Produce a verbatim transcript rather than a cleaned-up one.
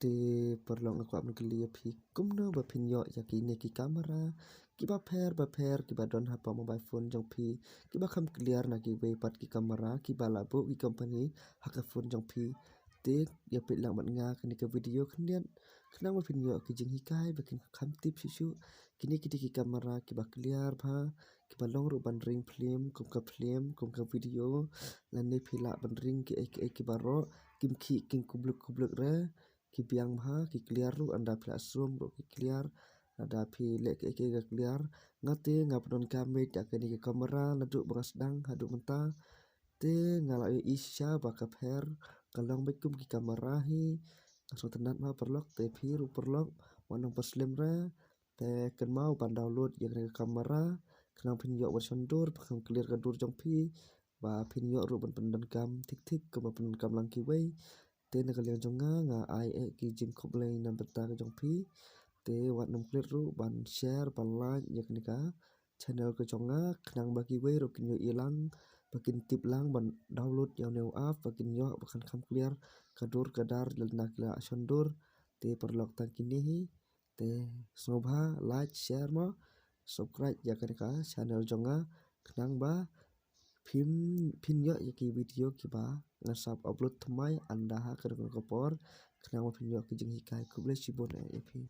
Te paralok, nga kwah ban kylli ïa phi kumno ba phin ïoh ïa kine ki kamera kiba pher ba pher kiba don hapoh mobile phone jong phi, kiba kham clear na kiwei pat ki kamera kiba la buh ki company ha ka phone jong phi. Te ïa peit lang bad nga kane ka video khyndiat khnang ba phin ïoh ki jinghikai ba kin kham tip shuh shuh. Kine ki dei ki kamera kiba clear bha, kiba long ruh ban ring phlim, kum ka phlim, kum ka video. Lane phi lah ban ring kiei kiei kiba rok, kim khih kim kubluk kubluk re, ki biang bha, ki clear ruh, ynda phi lah sum ruh ki clear, lada phi leh kiei kiei ka clear. Nga te nga pyndonkam beit ïa kane ka kamera naduh ba nga sdang haduh mynta. Te nga la ïohi shisha ba ka pher, ka long beit kum ki kamera hi. Nga sngewtynnat bha paralok, te phi ruh paralok wat nang pyrslem re. Te kynmaw ban download ïa kane ka kamera khnang phin ïoh ban shon dur, ba kham clear ka dur jong phi, ba phin ïoh ruh ban pyndonkam thik thik kumba pyndonkam lang kiwei. Te na ka liang jong nga, nga ai eh ki jingkhublei na bynta ka jong phi. Te wat nym klet ruh ban share, ban like ïa kane ka channel ka jong nga khnang ba kiwei ruh kin ïohi lang, ba kin tip lang ban download ïa une u app, ba kin ïoh ba kan kham clear ka dur ka dar lada ki la shon dur. Te paralok, tang kine hi. Te sngewbha like, share mo, subscribe ïa kane ka channel jong nga khnang ba phin, phin ïoh ïa ki video kiba ngan sa upload thymmai ynda ha kano kano ka por, khnang ba phin ïoh ki jinghikai. Khublei shibun eh ïa phi.